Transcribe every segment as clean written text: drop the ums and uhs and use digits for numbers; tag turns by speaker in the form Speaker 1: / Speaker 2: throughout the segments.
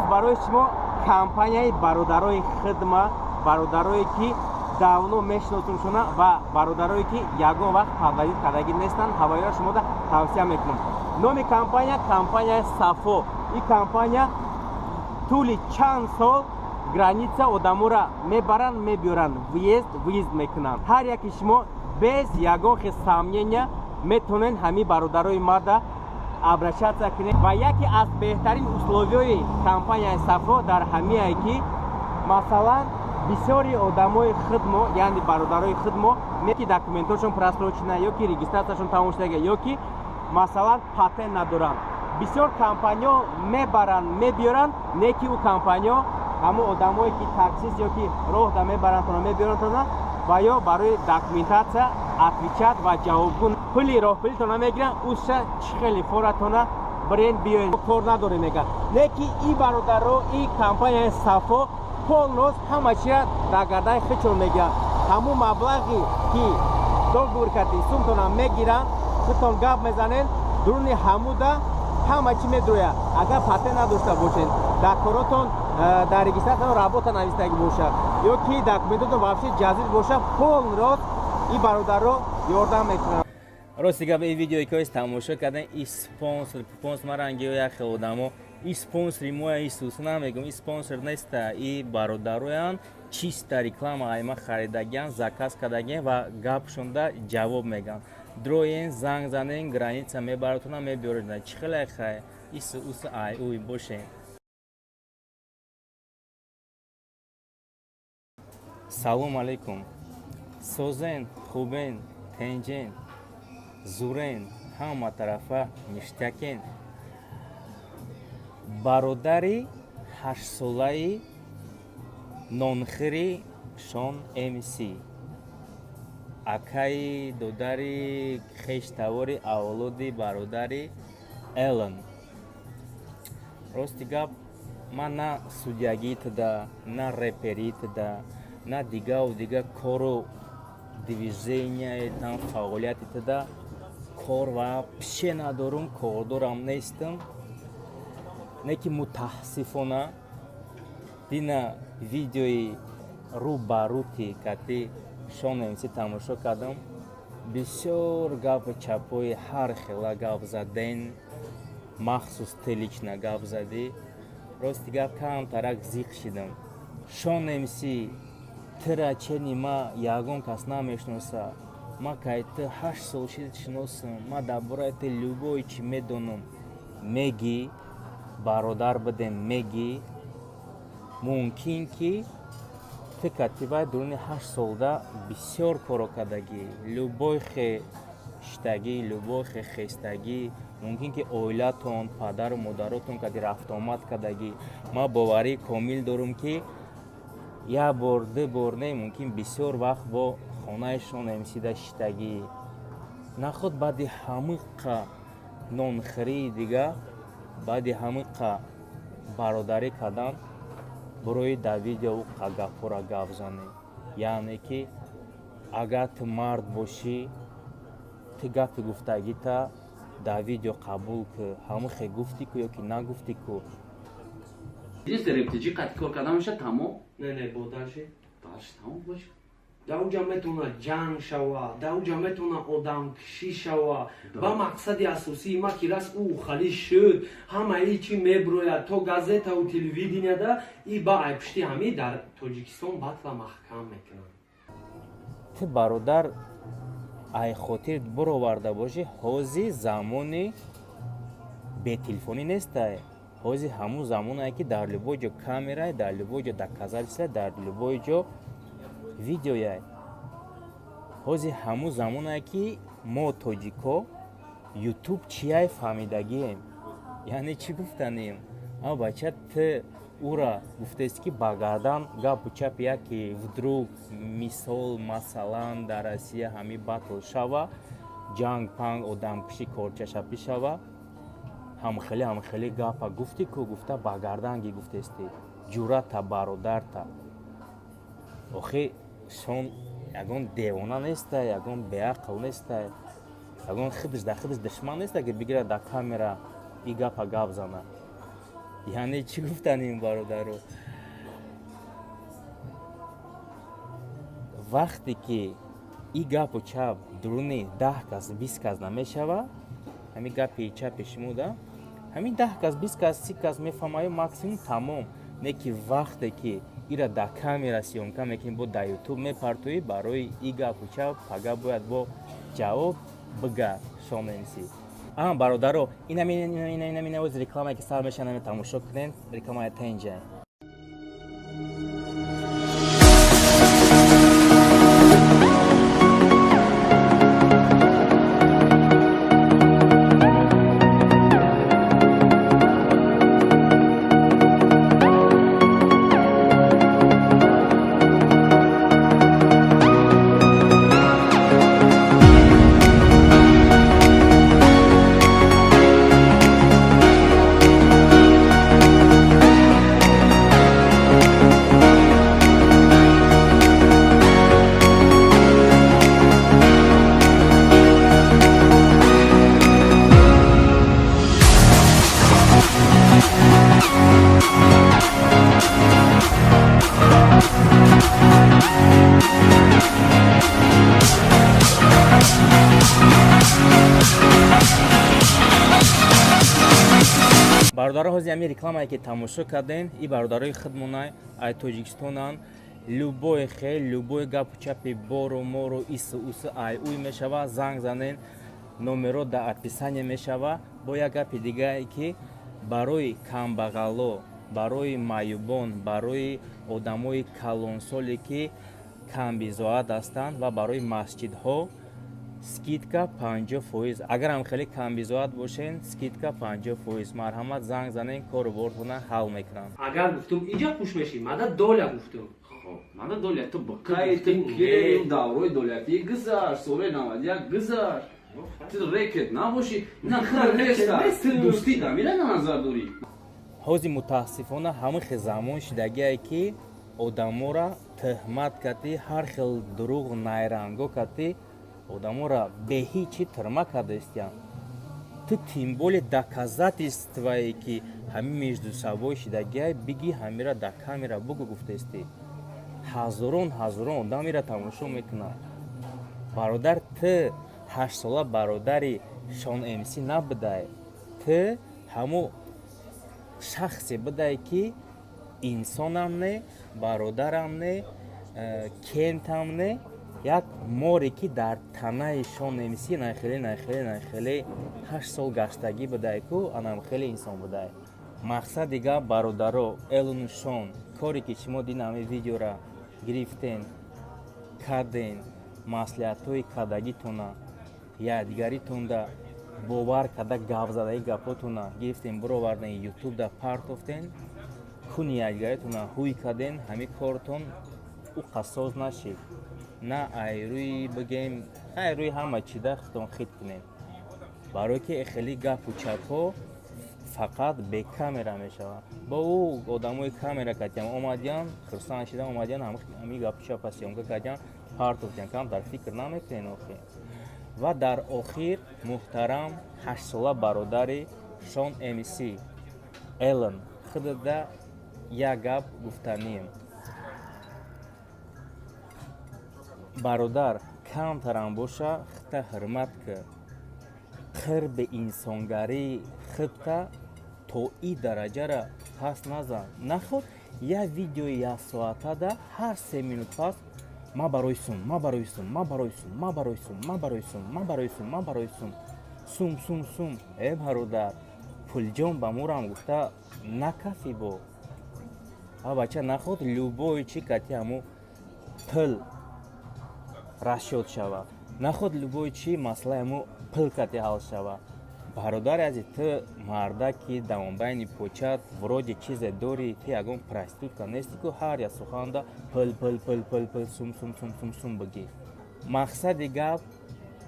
Speaker 1: Имрӯз барои шумо компанияи бародарои хидма, бародарое ки давно мешиносумшона ва бародарое ки ягон вақт подводить кардагӣ нестанд, ҳавоиро шумода тавсия мекунам. Номи компания компанияи Сафо. Ин компания тӯли чанд сол граница одаморо мебаранд, мебиёранд, въезд выезд мекунанд. Ҳар яки шумо без ягон хел сомнения метавонед ҳамин бародарои мада обращаться кунед. Ва яке аз беҳтарин условиҳои компанияи Сафо дар ҳамиае, ки масалан бисёри одамои хидмо, яъне бародарои хидмо, ки документҳошон просрочена ё ки регистрацияшон тамом шудага, ё ки масалан патент надоранд, бисёр компаниҳо мебаранд, мебиёранд, не ки ӯ компаниҳо ҳамон одамое ки таксист ё ки роҳда мебарандтона, мебиёрандтона ва ё барои документация отвечать ва ҷавобгӯ пули роҳпулитона мегиранд, уша чӣ хеле форатона бренд биёед, кор надорем мегӯяд. Не ки и бародаро, и компанияи Сафо полностью ҳама чира дар гардани худшон мегиранд. Ҳамун маблағи ки договор карди сумтона мегиранд, худтон гап мезанед, дуруни ҳамуда ҳама чӣ медрояд. Агар патент надошта бошед, дар коротон дар регистратсиятон работа навистагӣ бошад ё ки документотон вообще ҷазид бошад, полностью и бародаро ёрдам мекунанд.
Speaker 2: Рости гап, ин видеое ки оист тамошо кардан, и спонсор спонсор маранги як хел одамо и спонсори моя исус намегум, и спонсор неста, и бародароян чиста реклама айма харидагиан, заказ кардагиан ва гапшонда ҷавоб меган. Дроен, занг занен, граница мебаратона, мебиёред. Чӣ хеле хай ису усу ай уй бошен. Салом алейкум, созен, хубен, тенҷен, зурен, ҳама тарафа ништякен. Бародари ҳаштсолаи нонхири Шон МС, акаи додари хештавори авлоди бародари Элон, рости гап, ман на судьягӣ туда, на реперӣ туда, на дигаву дига кору движения там фаъолияти туда кор вообще надорум, кордорам нестам. Не ки мутаассифона дина видеои рӯ ба рӯти кати Шон МС тамошо кардам. Бисёр гапу чапҳои ҳар хела гап заден, махсус ты лично гап задӣ. Рости гап, камтарак зиқ шидам. Шон МС, тира чени ма ягон кас намешноса. Ма кай ту 8 сол шид шиносам, ма дар бораи ту любой чӣ медонам. Мегӣ бародар будем, мегӣ мумкин ки ту катибаи дуруни 8 солда бисёр коро кардагӣ, любой хе шиштагӣ, любой хе хестагӣ, мумкин ки оилатон, падару модаротон кади рафтуомад кардагӣ. Ман боварии комил дорум, ки як бор, ду бор не, мумкин бисёр вақт бо хонаи Шон МСида шиштагӣ. Наход баъди ҳамиқа нонхӯрии дига, баъди ҳамиқа бародарӣ кардан, барои дар видео уқа гапҳоро гап занӣ. Яъне ки агар ту мард бошӣ, ту гапи гуфтагита дар видео қабул ку. Ҳамихе гуфтӣ ку ё ки нагуфтӣ ку?
Speaker 3: Единственное, рептиҷи қати кор карда меша, тамом.
Speaker 4: Не, не, бо дальше.
Speaker 3: Дальше тамом бош.
Speaker 4: Дар уҷа метавона ҷанг шава, дар уҷа метавона одамкушӣ шава. Ба мақсади асосии ма ки рас ӯ хали шуд, ҳамаи чӣ меброяд то газетаву телевиденияда и ба айпушти ҳамӣ дар Тоҷикистон батла маҳкам мекунанд.
Speaker 2: Ту, бародар, ай хотир буроварда бошӣ, ҳози замони бетелефонӣ нестай. Ҳози ҳамун замонае, ки дар любой ҷо камерае, дар любой ҷо доказательства, дар любой ҷо видеояй. Ҳози ҳамун замонае, ки мо тоҷико Ютуб чияй фаҳмидагием. Яъне чӣ гуфтанем? Ама бача, ту ура гуфтаест, ки ба гардан гапу чапи яке вдруг, мисол, масалан, дар Россия ҳами батл шава, ҷанг панг, одамкушӣ, корчашапӣ шава, ҳамхеле ҳамхеле гапа гуфтӣ ку гуфта, ба гарданги гуфтестӣ ҷурата бародарта. Охи Шон ягон девона неста, ягон беақл неста, ягон худаш дар худаш душман неста, ки бигирад, дар камера и гапа гап зана. Яъне чӣ гуфтан ин бародаро? Вақте ки и гапу чап дуруни 10 кас, 20 кас намешава, ҳамин гапи чапи шумо да ҳамин 10 кас, 20 кас, 30 кас мефаҳмаю, максимум тамом. Не ки вақте ки ира дар камера съёмка мекунӣ, бо дар ютуб мепартоӣ, барои и гапу чап пага бояд бо ҷавоб бига Шон МС. А бародаро, инамин оз рекламае ки сар мешава, наме тамошо кунен, рекламая тенҷа. Бародаро, ҳозир ҳамин рекламае ки тамошо кардем, и бародарои худмона ай Тоҷикистонанд. Любой хел, любой гапу чапи бору мору ису усу ай уй мешава, занг занен, номеро дар описание мешава. Бо як гапи дигае ки барои камбағало, барои маъюбон, барои одамои калонсоле ки камбизоат ҳастанд ва барои масҷидҳо скидка 50%. Агар ҳам хеле камбизоат бошен, скидка 50%. Марҳамат, занг занен, кору бортона ҳал мекунанд.
Speaker 4: Агар гуфтум, иҷа хуш мешӣ, мада доля гуфтум.
Speaker 3: Хоб, мада доля ту
Speaker 4: Қай
Speaker 3: бақай ту
Speaker 4: ту
Speaker 3: ки даврои долятӣ гузашт, соли 91 гузашт. Ту рекет набошӣ, на хира неста. Ту дӯстӣ дамира на назар дорӣ.
Speaker 2: Ҳозир мутаассифона ҳамин хел замон шидагие ки одаморо тӯҳмат кардӣ, ҳар хел дурӯғ найранго кардӣ, одаморо бе ҳеҷ чи тирма кардаистиянд. Ту тем более доказательствое ки ҳамин междусобой шидагиай, биги ҳамира дар камера бугу гуфтаистӣ. Ҳазорон ҳазорон одам ира тамошо мекунад. Бародар, ту 8сола бародари Шон МС набудай, ту ҳамо шахсе будай ки инсонам не, бародарам не, кентам не, як море ки дар танаи Шон МС найхеле найхеле найхеле 8 сол гаштагӣ будай ку, анам хеле инсон будай. Мақсади гап, бародаро, Элону Шон, коре ки шумо дин ҳамин видеора гирифтен, карден, маслиҳатҳои кардагитона, якдигаритонда бовар карда гапзадаги гапотона гирифтен, буроварден, ютубда партофтен, куни якдигаритона ҳуй карден, ҳамин кортон ӯ қассоз нашид. На айрӯи бигем, айрӯи ҳама чида худтон хит кунем, барое ки хеле гапу чапҳо фақат бе камера мешавад. Бо ӯ одамои камера кардиам омадиям, хурсанд шидам, омадиям, ҳамин гапу чапа съёмка кардиам, партофтиям. Кам дар фикр намекунен охир. Ва дар охир, муҳтарам 8сола бародари Шон МС Элон, худада як гап гуфтанием. Бародар, камтарам боша, худта ҳурмат кӣ. Қирби инсонгарии худта то и дараҷара паст назан. Наход як видеои яксоатада ҳар 3 минут пас ма барои сум, ма барои сум, ма барои сум, ма барои сум, ма барои сум, ма барои сум, ма барои сум, сум, сум, сум. Э бародар, пулҷон ба мурам гуфта накафӣ бо а бача. Наход любой чи кати ҳамо пул расчёт шава, наход любой чи масъалаи ҳамо пул кати ҳал шава. Бародари азиз, ту мардаки дамонбайни почат вроде чизе дорӣ, ту ягон проститутка нести ку ҳар як суханда пул, пул, пул, пул, пул, сум, сум, сум, сум, сум бигӣ. Мақсади гап,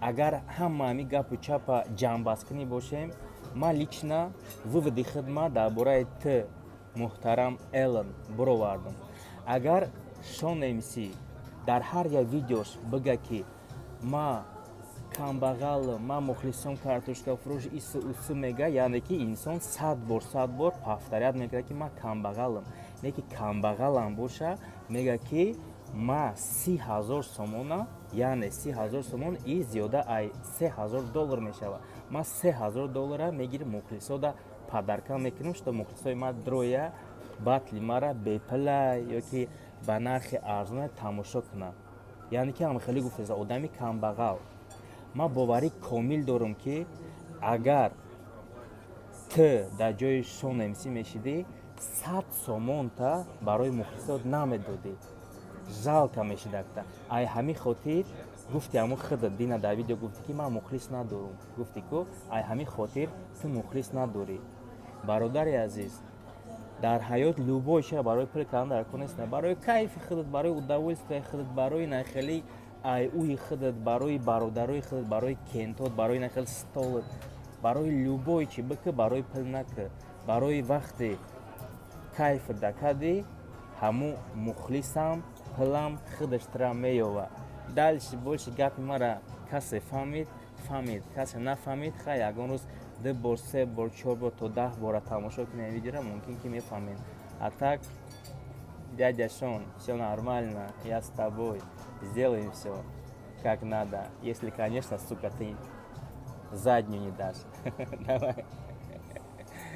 Speaker 2: агар ҳама ҳами гапу чапа ҷамъбасткунӣ бошем, ман лично выводи худма дар бораи ту, муҳтарам Элон, буровардам. Агар Шон МС дар ҳар як видеош бига ки ма Камбағалам, ман мухлисон картошкафурӯш, ису усу мега. Яъне ки инсон 100 бор, 100 бор повторять мекунад, ки ман камбағалам. Не ки камбағалам боша, мега, ки ма 30 000 сомона, яъне 30 000 сомон и зиёда ай 3000 доллар мешавад, ман 3000 доллара мегирим, мухлисода подарка мекунам, что мухлисои ма дроя, батли мара бепила ё ки ба нархи арзона тамошо кунанд. Яъне ки ҳам хеле гуфтеса одами камбағал. Ман боварӣ комил дорам, ки агар ту дар ҷои Шон МС мешидӣ, 100 сомонта барои мухлисот намедодӣ, жалко мешидакта. Ай ҳамин хотир гуфти, ҳамун худат дина дар видео гуфтӣ, ки ман мухлис надорум, гуфтӣ ку. Ай ҳамин хотир ту мухлис надорӣ. Бародари азиз, дар ҳаёт любой чиро барои пул кардан дар кор нест. Барои кайфи худат, барои удовольствияи худат, барои нахели айуи худат, барои бародарои худат, барои кентот, барои нахел столат, барои любой чи бикӣ, барои пул накӣ. Барои вақте кайф дакадӣ, ҳамун мухлисам, пулам худаш тра меёвад. Дальше больше гапи мара касе фаҳмид, фаҳмид, касе нафаҳмид, хай, ягон рӯз ду бор, се бор, чор бор то 10 бора тамошо кунем видеора, мумкин ки мефаҳмед. А так, дядя Шон, все нормально, я с тобой, сделаем все как надо, если, конечно, сука, ты заднюю не дашь. Давай.